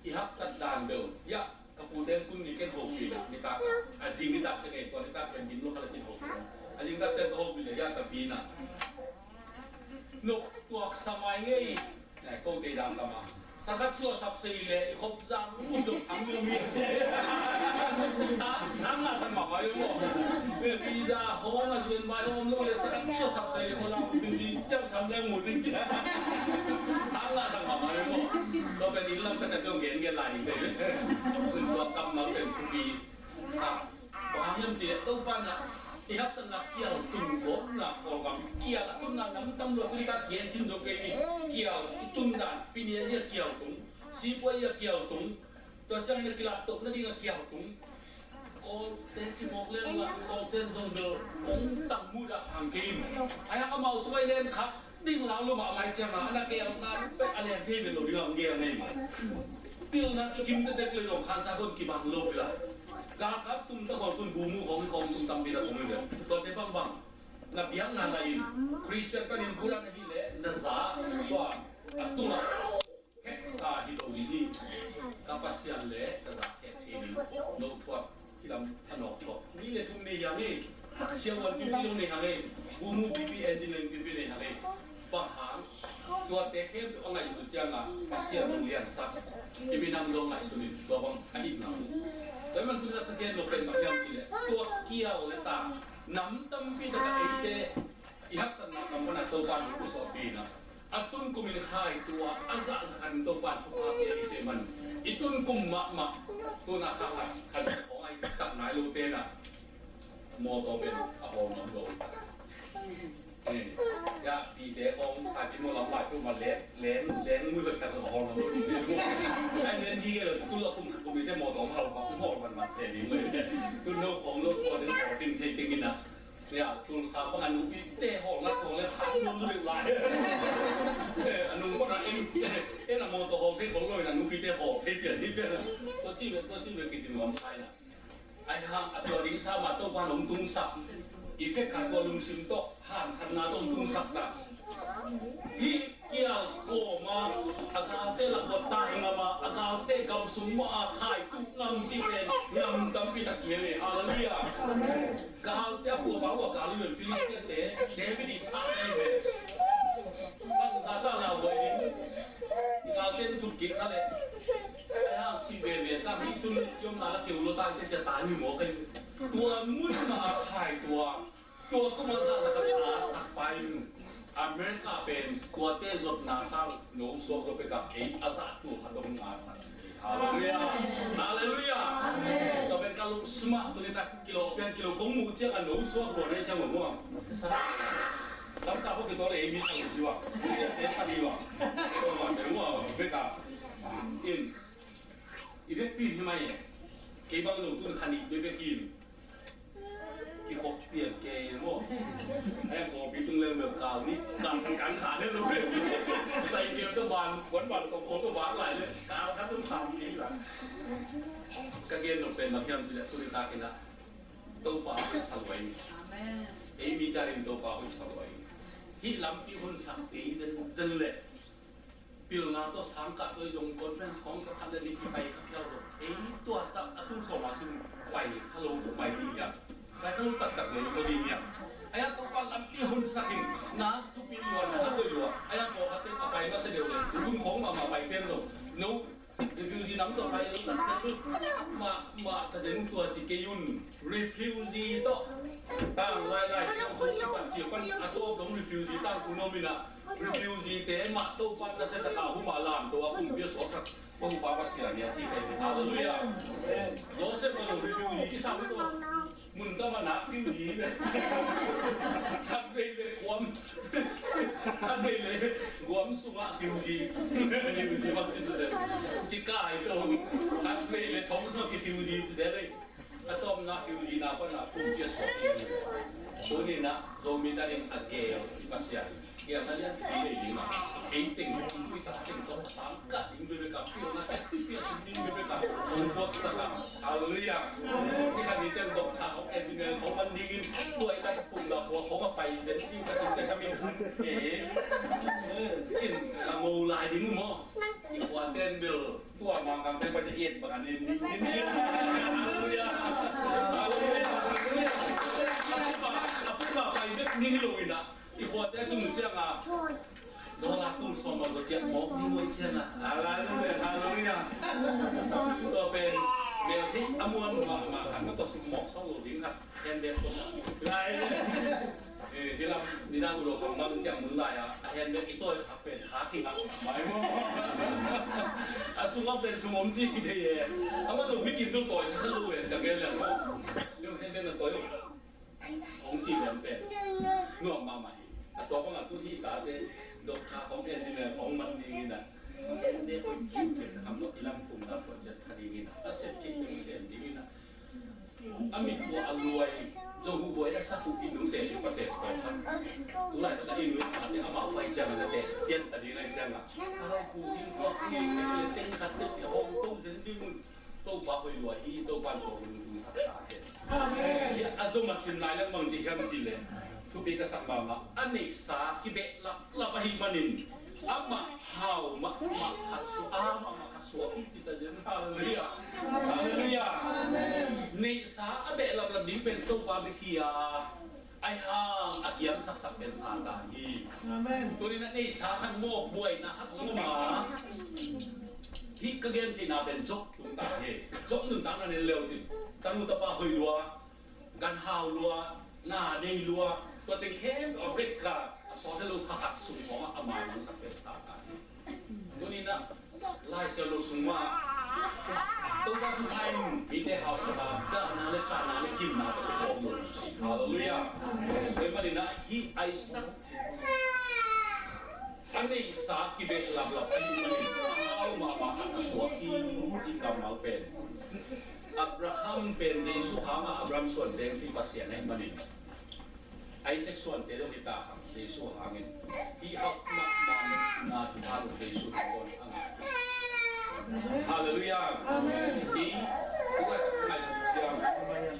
i haksat dan deuh. Yah, ka pute tun ni ken hopih a, nitak a, a zing nitak ciang ei, tua nitak ken gim lo kha la cin hopih a. A zing nitak ciang ka hopih leh, yah, ka pi na, no, tuak sa mai ngei. Nai, ko te dang ka ma. Sa khat tua sap sei leh, i khop zang, u dong sang lo mi. Thang, thang nga sang ma mai lo. Pizza hong a zuen mai hong lo leh, sa khat tua sap sei leh, ko lam ding ding, ciang sam leng mu ding. Thang nga sang ma mai lo. Ko pen in lam ka ta dong gen gen lai ni te. Sun tua kammal pen thupi. Sa, bang hiam cih leh Topa in a, i haksatna kial tun gawpna, Kawlgam kial a tunna nam tam lua, tun tak gen thin zo kei ni. Kial i tun dan, Pi Nian i a kial tung, Sipuai i a kial tung, tua ciangin a kilat toh nading a kial tung. Kawlte ci mawk leng la, Kawlte in zong bel kong tang mudah phang kei in. Ahi hang amau tua i len khat ding lau lo mahmah ciang a, a na kialna pek a lian thei ven lo ding a hong gel ngei mah. Pilna kikim tektek le zong khansa khong kibang lo pi la. Galkap tum ta khong khong, gumu khong khong tum tampi ta khong hi ve. Tuate bangbang na biakna na in, Khristian panin buran ahi leh na za tua a tungah heksa hi lo ding hi. Ka Pasian le ka za hek thei ding. No thuak hi lam a nawk thuak. Ni le thum nei hiam hi. Mu pipi engineering pipi nei hang ei. Bang hang, tuate khempeuh a ngaihsut uh ciangah Pasian hong liansak, i minam zong ngaihsun in tua bang a hih nang. Tua ahih man tuni-in a ka gen nop pen bang hiam cih leh, tua kial le ta nam tampi tak a eite i haksatna kam pan a Topa in hong pusuahpih in a, a tun kum in Khai Tuah a zah za khat in Topa in thupha pia i cih man, i tun kum mahmah, tun a kha khat khat khong a i tak nai lote in a, mawtaw pen a hawl nuam lo. Eh, ya, pite khong, sa pi maw lam lai tu ma leng, leng, leng mui vet tak a hawl nuam lo. Ai, nen di lo, tu lo kum, kum ite mawtaw ma hawl, kum hawl man man se ding lo. Tu no khong lo, khong ding, khong ding, thei ding in a. Ya, tu sa pa a nupite hawl na, khong le, ha, nuam lo lai. Eh, a nung pa na, en, en a mawtaw hawl thei khong lo, a nupite hawl thei pian hi pian. Tua ci ve, tua ci ve, kici nuam sai na. Ahi hang a tua ding sa mah Topa in hong tungsak. I fek khat tua lungsim tawh, haksatna tawh hong tungsak ta. Hih kial kawm a, a galte lak uah tai ngam a, a galte gam sung mah a Khai Tuah ngam cih pen, ngam tampi tak hi ve. Halleluiah. Galte a pua bang ua gal hi ve, Filistia-te, David i thah hi ve. Bang za ta la huai ding. I galte in thut kik kha leh. Ai hang si veve sam hi tun i omna la keu lo ta, i te cia ta hi mawk hi. Tua mun mah a Khai Tuah. Tua kum a zah za khat in a sak pai in. America pen tuate zotna sang no suak zo pek a, ei a zah tua khat dong a sak. Halleluiah. Halleluiah. Tua pen ka lungsim ah tuni tak kilo pian kilo kong muh ciang a no suak lo ne ciang lo muang. Lamka pawh kituak leh ei mi sang hi ua. Ei sa hi ua. Tua pen mua bek a. In. I vekpi hi mai e. Kei bang lo tun khan i bebek in. Kikhop pian kei maw. Ai kawlpi tung leng bel kal ni. Kal khan kan khan ne lo. Sai keu tawh ban, kuan ban tawh kawm tawh ban lai le. Kal khat tung khan kei la. Ka gen nop pen bang hiam cih leh tuni takin a Topa hoih sa lua ing. Amen. Ei mi tarin Topa hoih sa lua ing. Hih lampi hun sak kei zen zen leh. Pilna tawh sang kah tawh zong conference khawng ka khat le nih kipai ka phial tawh. Ei tua sak a tung sawm a sin pai kha lo pai ding hiam. Pai kha lo taktak lo ding hiam. Ai a Topa lampi hun sak in na thupi lua na a koih lua. Ai a pawlkhatte a pai masa deuh le. Tung khawng mahmah pai pen lo. No. Refugee nam tawh pai lo taktak lo. Mah, mah ka zen tua ci kei un. Refugee tawh. Tang lai lai siang khawng kipan ci pan a tawp dong refugee tang kun om in a. Refugee-te mah Topa in nasia takin huma lamto a kumpi a suaksak Topa Pasian hi a ci kai ve. Halleluiah. Joseph bang refugee kisam tua. Mun tawh a nak refugee hi ve. Khat vei le Guam. Khat vei le Guam sungah refugee. Refugee bang ci tua. Kikai to. Khat vei le thong sungah refugee te ve. A tawpna refugee-na pan a kum cia suak hi. Tuni-in ah Zomi takin a geel i Pasian geel na lian i nei ding a, ei teng i ta teng tawh a sang kah ding bek a, pilna teng i piak ding bek a, hong puaksak a. Halleluiah. Ni khat ni ciang doctor hong, engineer hong man dingin, tua i tak pum la hua hong a pai zen ding ka tung te ka min khat. Eh, in a ngo lai ding uh maw? I khua ten bil Tua mangkang te pai te et bang a nen ni. Halleluiah. Halleluiah. Halleluiah. A puma, a puma pai bek ni hi lo in ah. I khua te tung ciang a. Dollar tul sawm bang lo ciang mawk ni lo ciang a. Halleluiah. Halleluiah. Tua pen bel thei a muan mah mah khan ka tua suk mawk sawk lo ding khat. Handbag ko sa. Lai le. Eh, hi lam, nidang ulo khang mang ciang mun lai a, a handbag i tawi kha pen, kha kingak mai maw. A sungah pen sum om ci kithei e. A man lo mi kim tung tawi kha lo e, siang gen liang maw. Yo, handbag na tawi. Hong ci liang pen. Nuam mahmah hi. A tua khong a tu hi ta te, dok kha khong en hi le, khong man ding hi na. Handbag khong ci pen, kham lo i lam kum lam khong ciat kha ding hi na. A set kik pen sen ding hi na. A mit tua a luai, zong hu buai a sak uh i nungte i pate tua kha. Tulai kata i nui kha te amau pai ciang a te, tian ta ding ai ciang a. A lai khu ding tua i teng khat te i hong to zen ding un. Topa hoih lua hi, Topa tua hun tung sak sa te. Amen. A zom a sim lai leng bang ci hiam ci le. Thupi ka sak mahmah. A neihsa kibehlap lap ahih manin. Amah hau mahmah khat suak, amah mah khat suak hi ci ta den. Halleluiah. Halleluiah. Neihsa a behlaplap ding pen Topa bek hi a, Ahi hang a kiamsaksak pen Satan hi. Amen. Tuni-in a neihsa khat maw, buaina khat maw, ma hih ka gen theihna pen Job tungtang hi. Job nuntakna na en le uh cin, tanu tapa hoih lua, ganhau lua, na nei lua, tua teng khempeuh a bek a, a sawt a lo kha khat sung khawng ah a maimangsak pen Satan hi. Tuni-in a Lai Siangtho sung mah Topa thupha in mite hausa a, dahna le tahna le gimna tawh kikhawm lo. Halleluiah. Tua ahih manin a hih Isaac a neihsa kibehlaplap ahih manin a hau mahmah khat a suak hi, ci kammal pen. Abraham pen Jesu hang a, Abraham suante hong ci Pasian ahih manin Isaac suante dong hi ta hang, Jesu hangin. Hih hauh mahmah na thupha lo Jesu hang a. Halleluiah. Amen. Hih, tulai tak ngai sa ciang.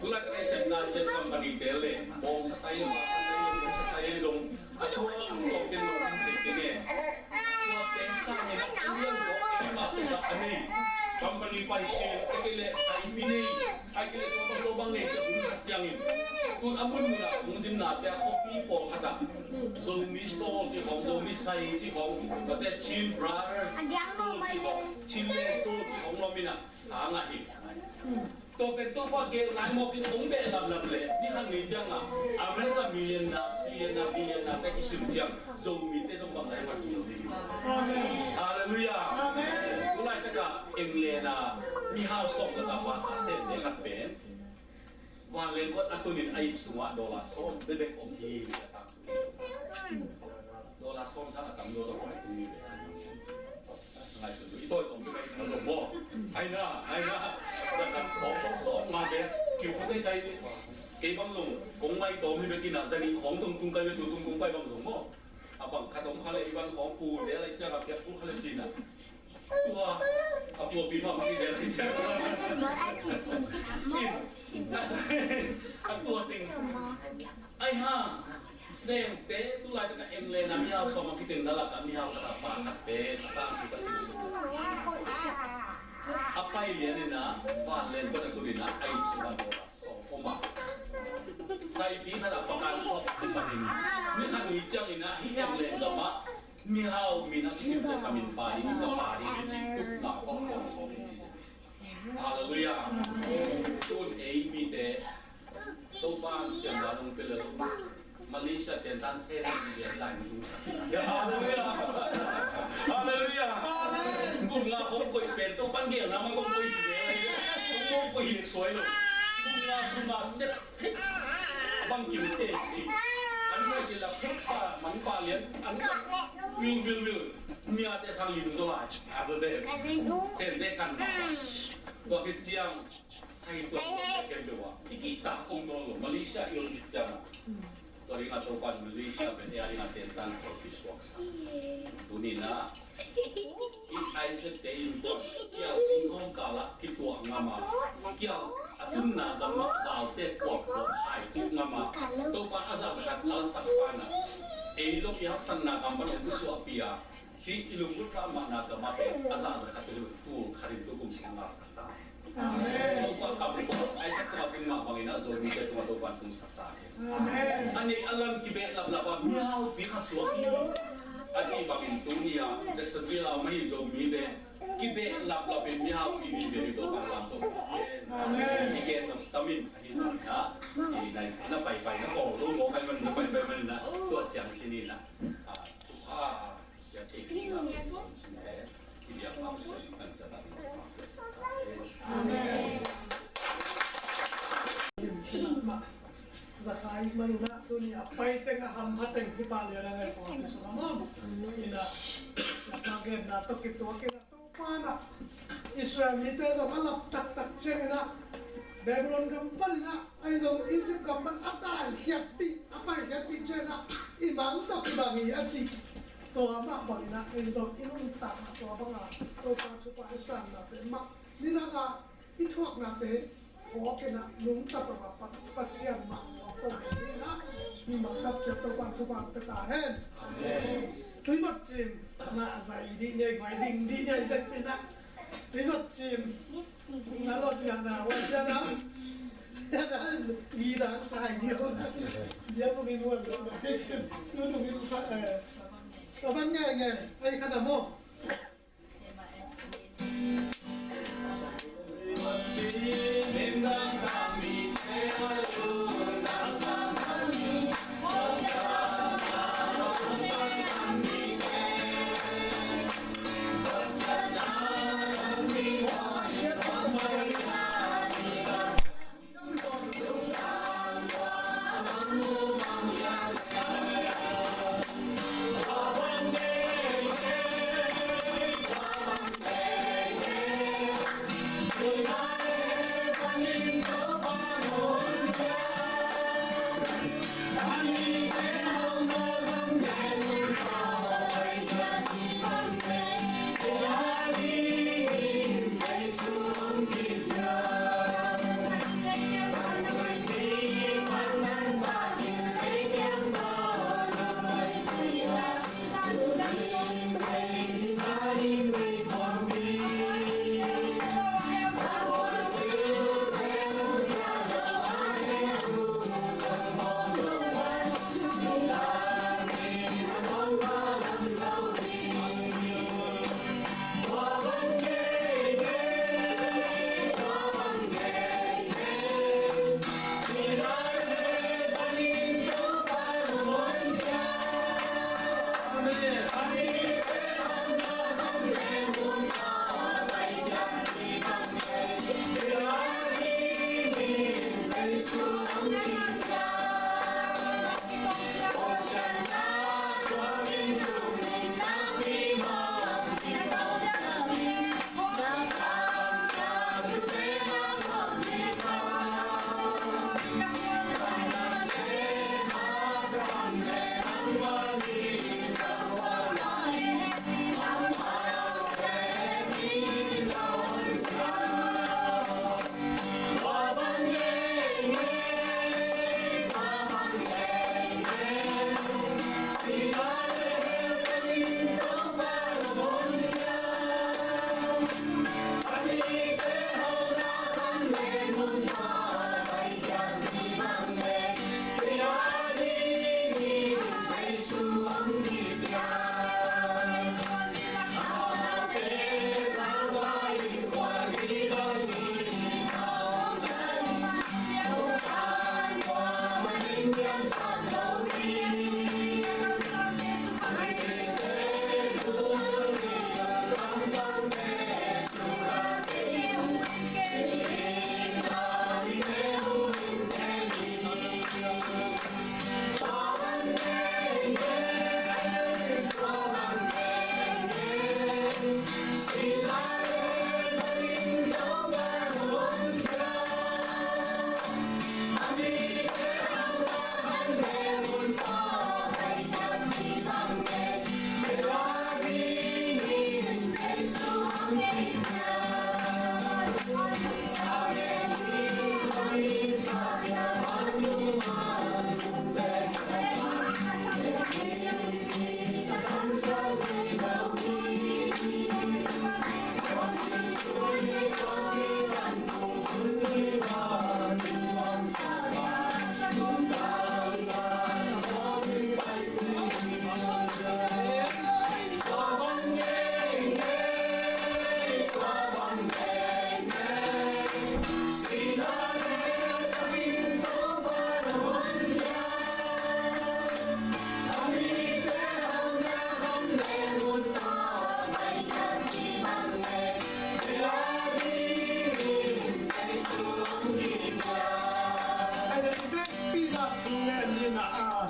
Tulai tak ngai sa na ciang company te le, bawng sasai, bawng sasai, bawng sasai zong. A tua a tua pen lo kan thei kei ne. Tua pen sang in a lian lo, a mah tua a nei. Company pai sin, a kei le sai mi nei. Ai kei le tua bang tua bang nei, cia hun khat ciangin. Tun a mun mun a, hong zin na te a khuapi pawlkhat ah. Zomi store ci khawng, Zomi sai ci khawng, tua te Chin Brothers store ci khawng, Chin Land store ci khawng lo mi na, a ngah hi. Tua pen Topa gel nai mawk in hong behlap lap leh, ni khat ni ciang a, America millionaire, trillionaire, billionaire te kisim ciang, Zomite zong bang lai vat hi lo ding. Amen. Halleluiah. Amen. Tulai tak a England a mihau sawm le khat a pa a sente khat pen vanleng guat a tun in a ip sungah dollar sawm bekbek om hi, a tam. Dollar sawm khat a tam lo, dollar tung hi ve. Ngai sun i tawi tawm pi bai ka lo maw? Ai na, ai na. Zakat tawm tawm sawm nga be. Kiu kha tei tai ni. Kei bang zong kong mai tawm hi be kina, zanih khawng tung tung kai be, tu tung tung pai bang zong maw? A bang khat om kha le, i bang khawng pu de lai ciang a piak pu kha le cina. Tua a pu a pi ma ma ki de lai ciang. Cin. A tua ting. Ai ha. Sente, tulai tak a England a mihau sawm a kiteng na lak a mihau khat a pa khat te, Satan tu ka sin suk. A pai lian in a, vanleng guat a tun in a, a ip sungah dollar sawm om a. Saipi khat a pakan sawm a panin. Ni khat ni ciang in a, hih England gam ah mihau min a kisim ciang ka min pai in, ka pai in, cih tuk na kong kong sawm in ci. Halleluiah. Tun ei mite Topa siam dan hong pia leh Malaysia ten tan se lai lai ni. Halleluiah. Halleluiah. Kum nga hong koih pen Topa gelna mah hong koih hi. Hong koih hi suai lo. Kum nga sung a sep thei. Bang kim se. An mai kila phek sa man pa lian. An ka wil wil wil. Nia te sang lim zo lai. A zo de. Sen de kan. Tua khit ciang. Sai tua tua kem tua. I kihta kong nawn lo. Malaysia i ol khit ciang a. Tua ding a Topan Malaysia pen a ding a ten tan tua kisuak sa. Tuni na. I Isaac te in tua. Kial i kong kala kituak ngam a. Kial a tunna gam a dalte kuak kuak hai tu ngam a. Topan a za khat a sak pa na. Ei zong i haksatna gam pan ong kisuak pi a. Hih i lungkut kha mahna ka mah pen a zahzah khat in tul khat in tu kum sung a ngahsak ta. Amen. Topa kam tua Isaac tungah tung mah bangin a Zomite tungah Topa tung sak ta. Amen. A neih a lam kibehlaplap a mihaupi kha suak hi. A cih bangin tuni a Jacksonville a om ahi Zomite kibehlaplap in mihaupi ding bek hi Topa lam tawh. Amen. I gen tam in ahi zong na. I na paipai na kawl lo mawk ai man na paipai man na tua ciang cin in na. Ah, ah. Amen. Zakai manina tuni a pai teng a ham ha teng hi pa lian a ngai pawh ti sung a mawm. Ina ka genna tawh kituak ina Topa na Israel mite zong a lap taktak ciang ina Babylon gam pan ina Ahi zong Egypt gam pan a taikhiatpih, a paikhiatpih ciangin ah i mang tawh kibang hi a ci. Tua mah bangin ah ahi zong i nuntakna tua banga Topa thupha i sanna pen mah nidang a i thuakna pen phawk in ah nungta tawh a Pa, Pasian mah phawk tawh hi in ah mi mangkhat ciat Topa thupha pia ta hen. Amen. Tui mat cin na a zai dih niai, guai ding dih niai dek in ah tui mat cin na lawt liang na ua sia na. Midang sai ni o. Dia pun in wan lo. Tu tu in sa. Kaban ngai ngai. Ai kata mo.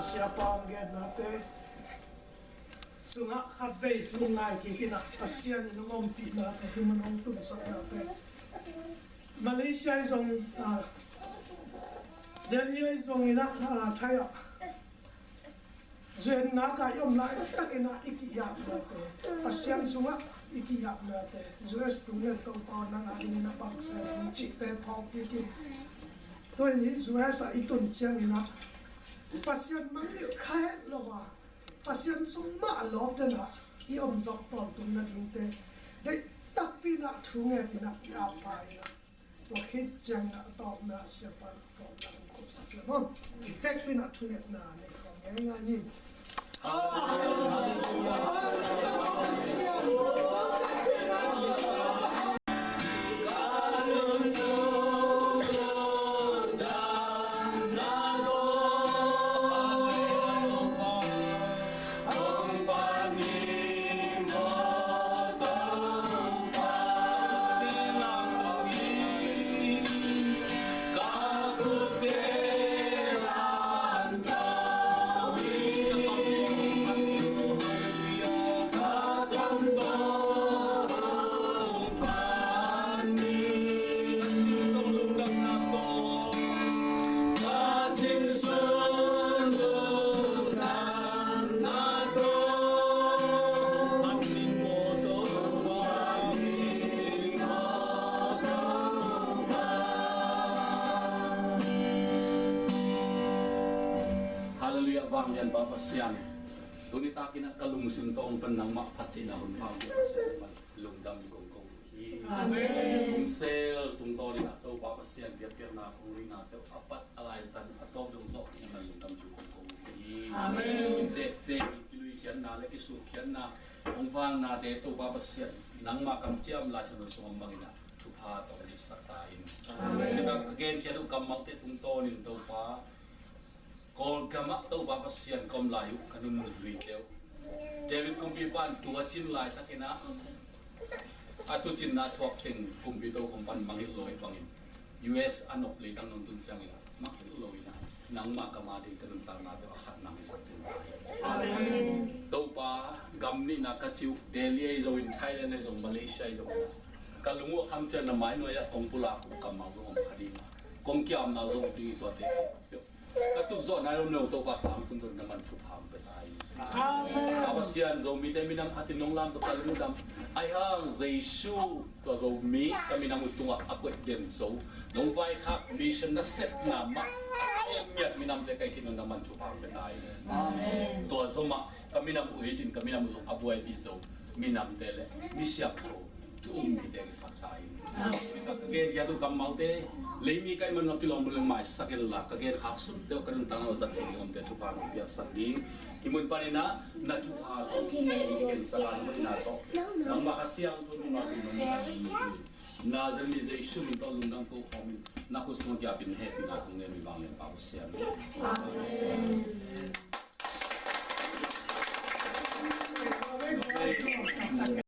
Siapa ang gen nate. Sungah khatvei lungngai kik in ah Pasian in hong ompihnate, hih mun hong tumsaknate. Malaysia ahi zong, ah, Delhi ahi zong in ah, ah, Thai ah. Zuennak ah i om laitakin ah i kihiapnate, Pasian sungah i kihiapnate, U S tung le Topa nang a dingin a bangsa in cihte phawk kik in. Tua in hih U S ah i tun ciangin ah Pasian mangngilh kha het lo a, Pasian sung mah lawp den ah i om zawh tawntung nadingte deih takpi in ah thu nget in ah i ap pah in ah. Tua khit ciangin a tawpna, siapa a tawpna hong khupsak le maw. Tekpin a thungetna nei khawm ngeingai ni. Hallelujah, vanglian Pa Pasian. Tuni takin a ka lungsim tawh hong pan nangmah phat theihna hun pha hong pia Pasian, lungdam kong ko hi. Amen. Kum sel tungtawnin a Topa Pasian biakpiakna kong luinate uh a pat a laizan a tawp dong zawh ding a man lungdam thu kong ko hi. Amen. Tekte kiluikhiatna le kisukkhiatna hong vangnate Topa Pasian nangmah kamciam Lai Siangtho sungah bangin a thupha tawh hong sak ta in. Amen. Ka genkhiat uh kammalte tungtawnin Topa Kawlgam ah Topa Pasian ka om lai uh ka nunung luite uh David kumpipa in tua cin laitakin ah a tuucinna a thuak teng kumpi to kong pan mangngilh lo hi bangin U S a nop leitang nong tun ciangin ah mangngilh lo in ah nangmah kam a ding ka nuntakna teng a khat nang hi sak cin lai. Amen. Topa gam nihna ka cih uh Delhi ahi zongin Thailand ahi zong Malaysia ahi zongin ah ka lung uh a kham ciang na mai nuai ah kong pulak uh kammal zong om kha ding ah kong kiamna zong om ding hi tuate. Ka tutzawhna i om lo Topa tangtun zong na man thupha hong pia ta in. Amen. Topa Pasian Zomite minam khatin nong lam tawh ka lungdam. Ahi hang Jesu tua Zomi ka minam uh tungah a koih den zo nong vaikhak mission nasepna mah a miat minamte ka hih khin nong na man thupha hong pia ta in. Amen. Tua zomah ka minam uh hitin ka minam uh zong a buaipih zo minamte le misiangtho thu um mite kisak ta in. Amen. Ka genkhiat uh kammalte leimi ka hih man uh a kilawm uh leng maisak inla ka genkhak sunte uh ka nuntakna uh zat theih ding omte thupha hong piaksak ding. Hih mun panin ah na thupha hong piaksak a na hoihna tawh nangmah Kha Siangtho nungak in nong na Nazareth mi Jesu min tawh lungdam ko khawmin na khut sung kiapin hehpihna hong ngen uh hi vanglian Pa Pasian. Amen.